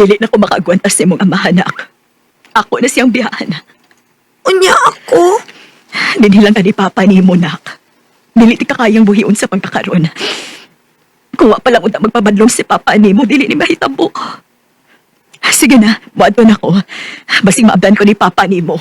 Dili na ko makaagwanta sa imong amahan, anak. Ako na siyang biyahan. Unya ako? Dinhilang ka ni Papa ni mo, nak. Dili ti ka kayang buhion sa pagkakaroon. Kung wa pa lang unta magpabadlong si Papa ni mo, dili ni mahitabo. Sige na, muadto na ko. Basing maabdan ko ni Papa ni mo.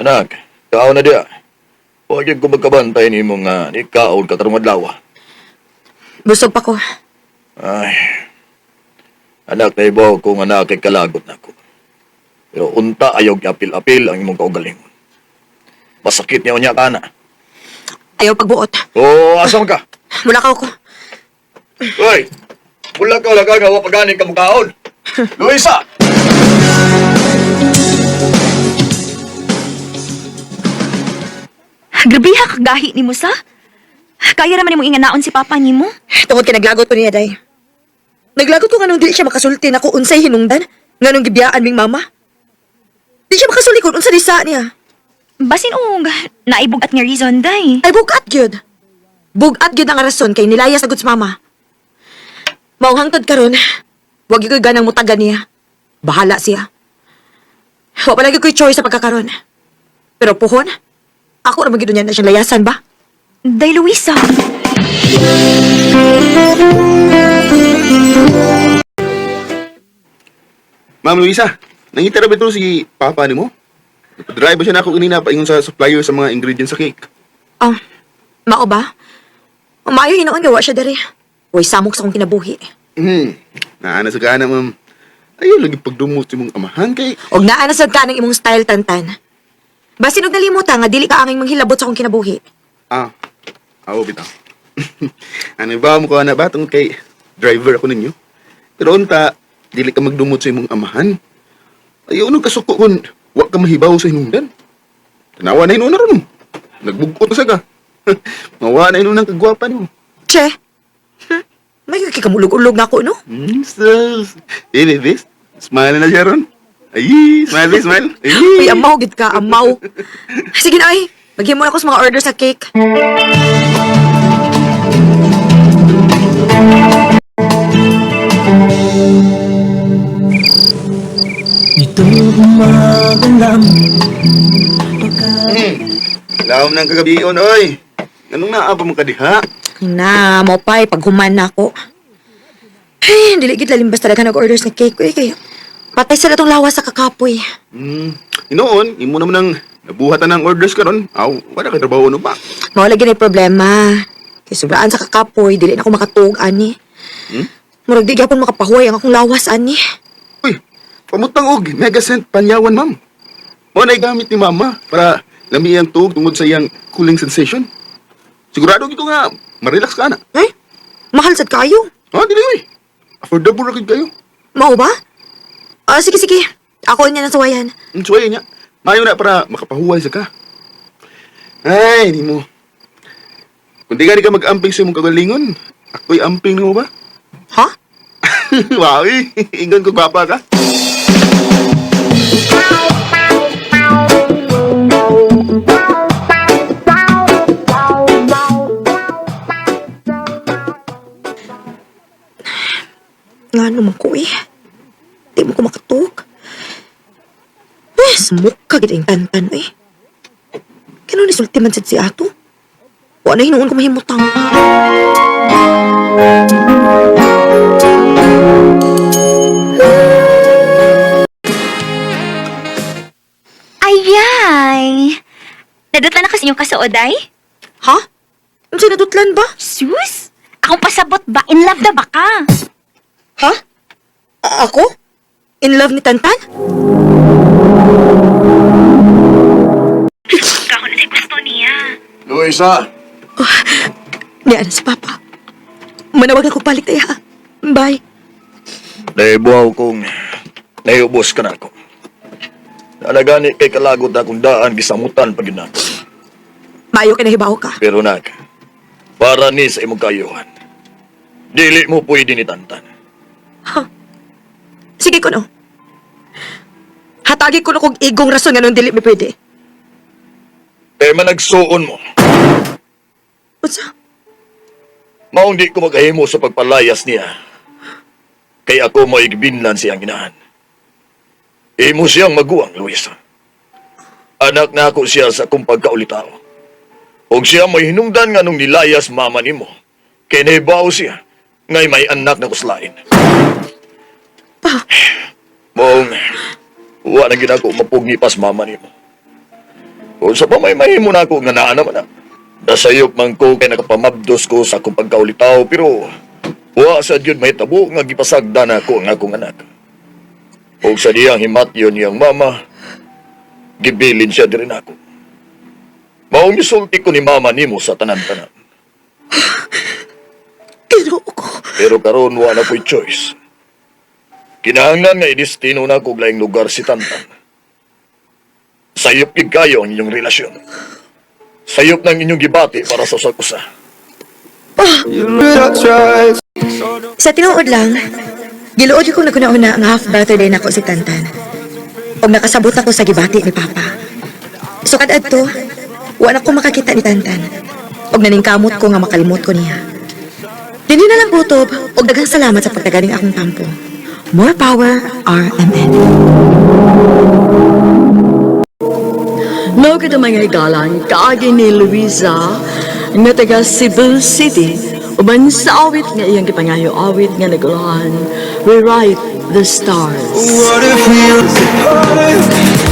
Anak, kaon na diya. Huwag yung kumagkabantay ni mong ni kaon ka karong adlaw. Busog pa ko. Ay, anak, naibaw ko nga anak kay kalagot na ko. Pero unta ayaw apil-apil ang imong kaugalingon. Masakit niya unya ka na. Ayaw pagbuot. Oo, asa man ka? Mula ka ko. Uy, mula ka wala ka nga wa paganing ka mukaon. Luisa! Grabiha kagahi ni mo sa. Kaya raman nimo inganaon si Papa nimo. Tungod kay naglagot ko niya, day. Naglagot ko nga nung dili siya makasulti na ko unsay hinungdan. Nga nung gibiyaan ming mama. Di siya makasulti kung unsa di sa niya. Basin og naibugat nga reason day. Ay, bugat gyud. Bugat gyud ang rason kay nilaya sagot sa mama. Maong hangtod karon, wag gyud ko'y ganang mutagan niya. Bahala siya. Wa pa lagi ko'y choice sa pagkakaron. Pero puhon, ako ra man gyud niya na siyang layasan ba? Day Luisa. Ma'am Luisa, nangita ra ba ito si Papa nimo? Drive ba siya na ako kanina paingon sa supplier sa mga ingredients sa cake? Ah, mao ba? Maayo hinoon gawa siya diri. Way samok sa akong kinabuhi. Naana sa gana, ma'am. Ayaw lagi pagdumot sa imong amahan kay. Og naa na sad ka ng imong style tantan. Basin og nalimutan nga dili ka angay manghilabot sa akong kinabuhi. Ah, awo bitaw. Ano ba mo ko na ba tungod kay driver ako ninyo? Pero unta, dili ka magdumot sa imong amahan. Ayaw nung kasuko kun wa ka mahibaw sa hinungdan. Tanawa na hinuon na ron. Nagbugkot na sa ka. Mawa na hinuon ang kagwapa nimo. Che. May kikamulog-ulog na ako, no? Sus. Eh, baby, smile na siya ron. Ay, smile, babe, smile. Ay. Uy, amaw gid ka, amaw. Sige na ay. Maghimo na ako sa mga order sa cake. Dito umagalam. Alam ng kagabi yun, oy. Anong naa pa mo kadiha? Na, mo pa, paghuman na ako. Ay, dili gid lalimbas talaga nag-order sa cake ko eh, kay patay sa tong lawas sa kakapoy. Inoon, imo naman ang nabuhatan ng orders karon. Aw, wala kay trabaho no ba? Mao lagi na problema. Kay sobraan sa kakapoy, dili na ako makatuog ani. Hmm? Murag di gyapon makapahuway ang akong lawas ani. Uy, pamutang og mega scent panyawan, ma'am. Mao na gamit ni mama para lami ang tuog tungod sa iyang cooling sensation. Sigurado gito nga, marelax ka na. Eh, mahal sad kayo. Ha, dili oy. Affordable ra gid kayo. Mao ba? Ah, sige sige. Ako niya na sawayan. Ang suway niya. Mayo na para makapahuway sa ka. Ay, di mo. Kung di gani ka mag-amping sa imong kagalingon, ako'y amping nimo ba? Ha? Wow, eh. Ingon ko gwapa ka. Nga naman ko eh. Di mo ko makatug. Eh, smok ka gid ang tantan eh. Kano ni sulti man sad si ato? Wa na hinuon ko mahimutang. Ayay! Nadutlan na kasi yung kasuoday? Ha? Unsa nadutlan ba? Sus! Akong pasabot ba? In love na ba ka? Ha? Ako? In love ni Tantan? Kako na gusto niya. Luisa! Niya na si Papa. Manawag ako balik tayo ha. Bye. Naibuhaw kong naiubos ka na ako. Nalagani kay kalagot akong daan gisamutan pag yun ako. Maayo kay nahibaw ka. Pero nak, para ni sa imong kaayuhan. Dili mo pwede ni Tantan. Sige ko no. Hatagi ko no kog igong rason nga nung dili mi pwede. Kay managsuon mo, Unsa? maong di ko magahimo sa pagpalayas niya. Kay ako mo'y gibinlan siyang ginahan. Imo siyang maguwang, Luisa. Anak na ako siya sa akong pagkaulitao. Og siya mo'y hinungdan nga nung nilayas mama nimo. Kay nahibaw siya, ngay may anak na kuslain. Pa, Mong, wa na gid ako mapugni pas mama nimo. O sa pa may mahimo na ako nga naa naman na. Nasayop man ko kay nakapamabdos ko sa akong pagkaulitaw pero wa sa jud mahitabo nga gipasagdan ako ang akong anak. O sa diyang himatyon niyang mama, gibilin siya diri nako. Maong misulti ko ni mama nimo sa tanan-tanan. Ginoo ko. Pero karon wa na ko'y choice. Kinahanglan nga idestino na kog laing lugar si Tantan. Sayop gid kayo ang inyong relasyon. Sayop ng inyong gibati para sa usag usa. Sa tinuod lang, giluod ko naguna-una ang half brother day nako si Tantan. Og nakasabot ako sa gibati ni Papa. So kad adto, wa na ko makakita ni Tantan. Og naningkamot ko nga makalimot ko niya. Dili na lang kutob og daghang salamat sa pagtagaling akong tampo. More power, RMN. No kita mga higalan, kaagi ni Luisa, nga taga Cebu City, uban sa awit nga iyang gipangayo awit nga nagulahan, Rewrite the Stars. What if we apart?